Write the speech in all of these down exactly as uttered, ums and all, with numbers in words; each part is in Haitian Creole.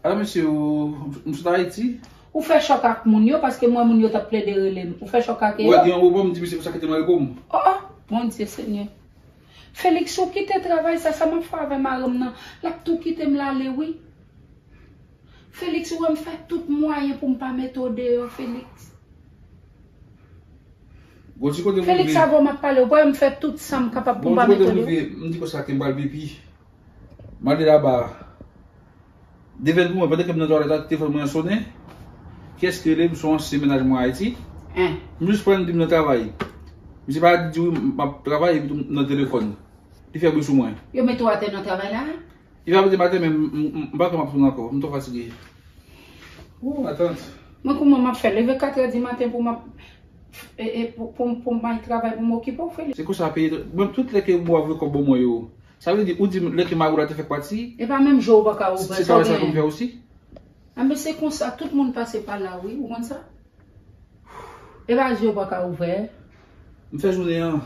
Alò, mesye, ou, m sot Ayiti. Ou fè chòk ak moun yo, paske m wè moun yo t ap plede rele m. Ou fè chòk ak yo? Ou wè, gen yon moman m di misye pou sa kite m al pou m. Oh, oh, Bondye, Senyè. Felix, ou kite travay sa, sa m ap fè avè mari m nan? L ap tou kite m l ale, wi. Felix, ou wè m fè tout mwayen pou m pa mete w deyò, Felix. Gon ti kote m Felix, rive. Avè w m ap pale, ou pa wè m fè tout sa m kapab pou m Gon pa ti kote mete w m deyò? Rive, m di konsa ke m pral pipi. M ale laba. Devan pou mwen, pandan ke m nan twalèt la, telefòn mwen an sonnen. Kiyès ki rele m? Se yon ansyen mennaj mwen Ayiti. Hein. M jis pran, li di m nan travay. Misye pa di wi, m ap travay, epi tou m nan telefòn. Li fè bri sou mwen. Yo mete w atè nan travay la? Li pa mete m atè, men m, m, m, m pa ka m ap sonn ankò. M twò fatige. Ou, atant. Mwen kòman m ap fè leve katrè di maten pou m ap, e, e, pou, pou, pou m al travay, pou m okipe w, Felix? Se konsa peyi, mwen tout lè ke m ap voye kòb ban mwen yo. Sa vle di, ou di m lè ke mari w la te fèk pati, e pa menm je w pa ka ouvè, se sa w travay sa pou m genyen fè osi? Anben, se konsa, tout moun pase pa la, wi, ou konn sa? E pa je w pa ka ouvè. M fè jounen an.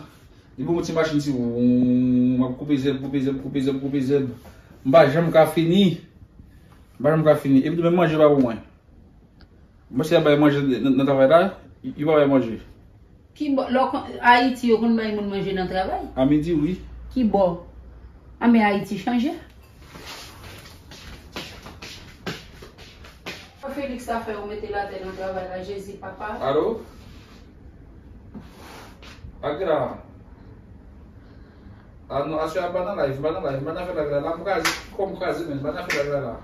Li ban m yon ti machin ti, m ap koupe zèb, koupe zèb, koupe zèb, koupe zèb. M pa janm ka fini. M pa janm ka fini. Epi tou menm manje pa pou mwen. M panse y ap bay manje nan, nan travay la, y, y pa bay manje. Ki bò, lè w konn, Ayiti, yo konn bay moun manje nan travay? A midi, wi. Ki bò? Anben Ayiti chanje. Felix ta fè yo mete l atè nan travay la, Jezi papa. Alo? Agra. A non, aswè a m pa nan live, m pa nan live, m pa nan fè live la, la m kraze, kò m kraze, men m pa nan fè live la, la.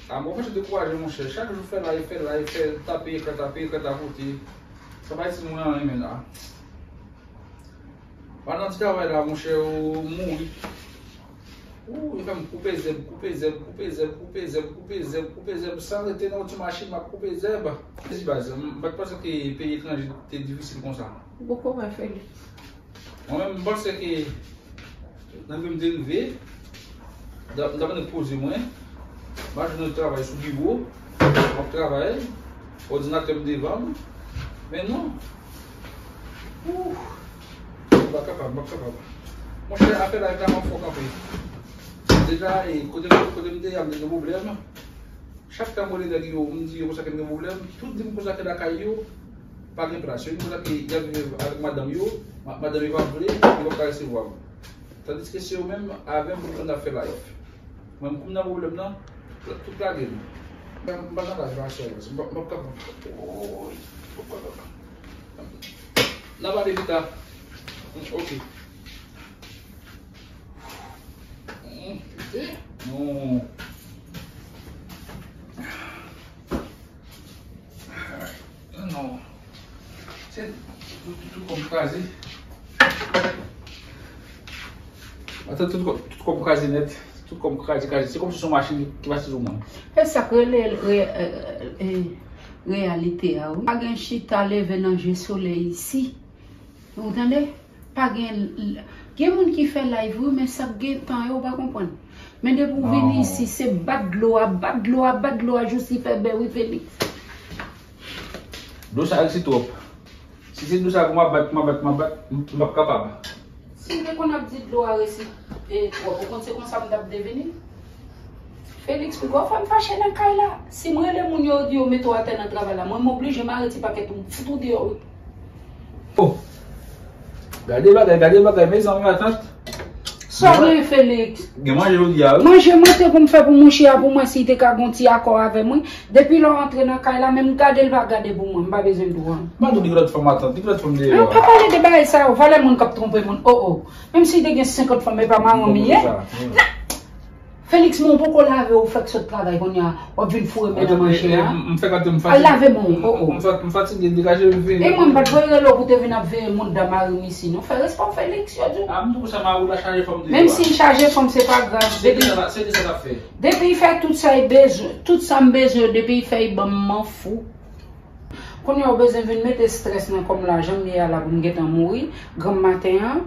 A m kòmanse dekouraje, monchè, chak jou fè live, fè live, fè tape ekran, tape ekran, tapote. Sa pa itil mwen anyen, men la. Pandan ti travay la, monchè, ou mouri. Ou, yo fè m koupe zèb, koupe zèb, koupe zèb, koupe zèb, koupe zèb, koupe zèb, san rete nan yon ti machin, m ap koupe zèb. Mèsi baz, m pa t panse ke peyi etranje te difisil konsa. Ou poko wè, Felix. Mwen menm, m panse ke nan men m te rive, m ta, m ta vin poze mwen, m al jwenn yon travay sou biwo, m ap travay, òdinatè m devan m, men non. Ouh, m pa kapab, m pa kapab. Monchè, afè live la, m ap fè w kanpe. Deja, e, kote, kote m te ye a, m te gen pwoblèm. Chak tan m rele nèg yo, m di yo konsa ke m gen pwoblèm, tout di m konsa ke lakay yo pa gen plas. Yo di m konsa ke y ap viv avèk madanm yo, ma-, madanm yo pa vle, yo p ap ka resevwa m. Tandiske se yo menm, avè m pou yo konn ap fè live. Mwen, m konn nan pwoblèm nan, tout lage m. M pa nan live la, sè, m p ap, m p ap kapab. N a pale pita. Ok. Non. Non. Se tout, tout, tout kò m kraze. Atan, tout kò, tout kò m kraze nèt. Tout kò m kraze, kraze. Se kòmsi se yon machin ki pase sou mwen. E sa k rele re-, e, e, reyalite a, wi. Pa gen chita leve nan je solèy isi. Ou tande? Pa gen, gen moun ki fè live, wi, men sa k gen tan yo, ou pa konprann. Men depi w vin isi, se bat dlo a, bat dlo a, bat dlo a, jous li fè bè, wi, Felix. Dlo sa resi twòp. Si se dlo sa pou m ap bat, m ap bat, m ap bat, m p ap kapab. Si m te konn ap di dlo a resi, e, twòp, ou konn se konsa m t ap deveni? Felix, poukò w fè m fache nan kay la? Si m rele moun yo, yo di yo mete w atè nan travay la, mwen m oblije mare ti pakèt ou, m fout ou deyò, wi. Oh! Gade bagay, gade bagay, mezanmi, atant. Sa w gen, Felix? Gen manje jodi a, wi. Manje mwen te pou m fè pou mouche a, pou mwen si l te ka gon ti akò avè mwen. Depi lè w antre nan kay la, menm gade l pa gade pou mwen, m pa bezwen dwa. M pa tou gen lòt fanm, atant, gen lòt fanm deyò. An pa pale de bagay sa yo, valè moun k ap twonpe moun, oh, oh. Menm si te gen senkant fanm, e pa mawon m ye. Felix, men w poko lave, ou fèk sot travay, kounye a, w ap vin foure men nan manje a. M fèk antre, m fatige. Al lave men w, oh, oh. M fa-, m fatige, degaje m vini. E mwen, m pa t voye rele w pou te vin ap veye moun dan mari m isi, non. Fè respè w, Felix, yo di w. A, m tou konsa, mari w la chaje fanm deyò. Menm si l chaje fanm, se pa grav. Se de sa, se de sa l ap fè. Depi l fè tout sa l bezwen, tout sa m bezwen, depi l fè, l ban m, m an fou. Kounye a w bezwen vin mete strès nan kò m la, jan m ye a la pou m gentan mouri, granm maten an.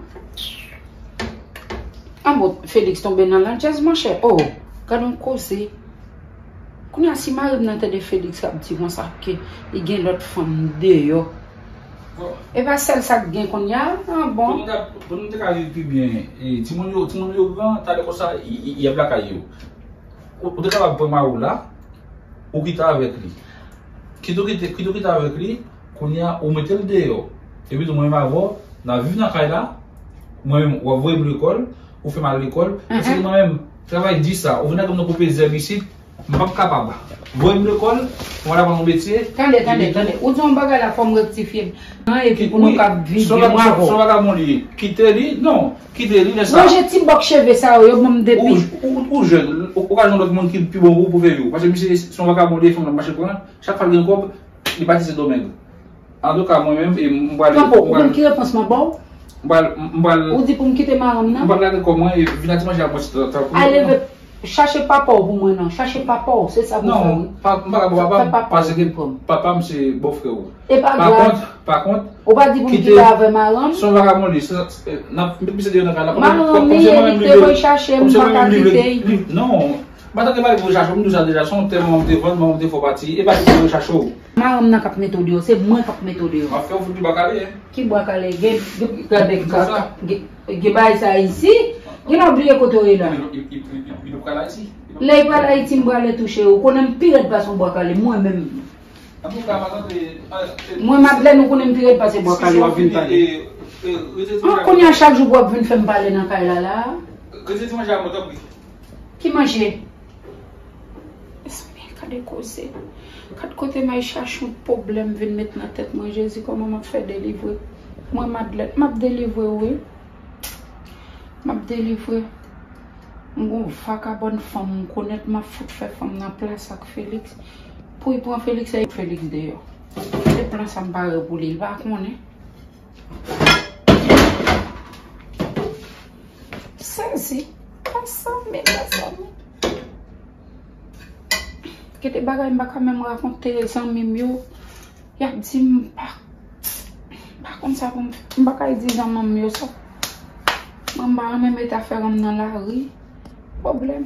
An bon, Felix tonbe nan landjèz, monchè. Oh, gad yon koze. Kounye a, si mari m nan tande Felix ap di konsa ke li gen lòt fanm deyò, E pa sèl sa k gen kounye a, an bon. Pou nou ta, pou nou te ka viv pi byen, e, timoun yo, timoun yo gran, talè konsa, y, y, y ap lakay yo. Ou, ou te kapab pran mari w la, ou kite avèk li. Kit ou kite, kit ou kite avèk li, kounye a, ou mete l deyò. Epi tou, mwen menm avè w, n ap viv nan kay la, mwen menm, w ap voye m lekòl, ou fè m al lekòl, paske mwen menm, travay di sa, ou vin ak yon koupe zèb isit, m p ap kapab. Voye m lekòl, pou m al aprann yon metye. Tande, tande, tande. Ou di yon bagay la, fò m rektifye m. Nan, epi pou nou ka viv byen, bravo. Se yon vagabon li ye. Kite li, non. Kite li, lè sa. Ranje ti bòk cheve sa yo, yo ban m depi. Ou, ou, ou jèn, ou, ou ka jwenn lòt moun ki pi bon pou, pou fè yo. Paske misye se yon vagabon li ye, fanm nan mache pran. Chak fwa l gen kòb, li pati Sendomeng. Antouka, mwen menm, e, m pral. Tanpou, ou konn ki repons mwen ba w? M pral, m pral. Ou di pou m kite marenn nan? M pral lage kò mwen e vin ak ti manje a mwen, tanpou. Al leve, chache papa w pou mwen non, chache papa w, se sa pou fè wi. Non, pa, m pa ka ba w papa, paske papa m se bòfrè w. E pa grav. Pa kont, pa kont, ou pa di pou m kite avè marenn? Se yon vagabon li, se, se, n ap met misye deyò nan kay la. Marenn li, e li te voye chache m, m pa ka kite l. Non, m pa tande pale pou chache w, m di w sa deja, se yon tè manman m te vann, manman m te fè w pati, e pa li te voye chache w. Marenn nan k ap mete w deyò, se mwen k ap mete w deyò. M ap fè w fout pi bwa kale, en. Ki bwa kale? Gen, gen, gade, gen, gen bagay sa isi. Gen lè w bliye kote w ye la. Li, li, li, li, li pral Ayiti. Lè l pral Ayiti, m prale touche. Ou konnen m pi rèd pase yon bwa kale, mwen menm. Antouka, matant, e, e, mwen, Madlèn, ou konnen m pi rèd pase bwa kale, w ap vin pale. An, kounye a, chak jou pou w ap vin fè m pale nan kay la, la. Rete ti manje a mwen, tanpri. Ki manje? Mezanmi, gade koze. Gad kote m al chache yon pwoblèm vin met nan tèt mwen. Jezi, kòman m ap fè delivre? Mwen, Madlèn, m ap delivre, wi. M ap delivre. M gon vakabòn fanm m konèt, m ap fout fè fanm nan plas ak Felix. Pou l pran Felix, e Felix deyò. Se plan sa m pare pou li, li pa konnen. Sezi. Mezanmi, mezanmi. Gen de bagay m pa ka menm rakonte zanmi m yo. Y ap di m pa, m pa konn sa pou m fè. M pa ka di zanmi m yo sa. Mwen, m pa renmen met afè m nan lari. Pwoblèm.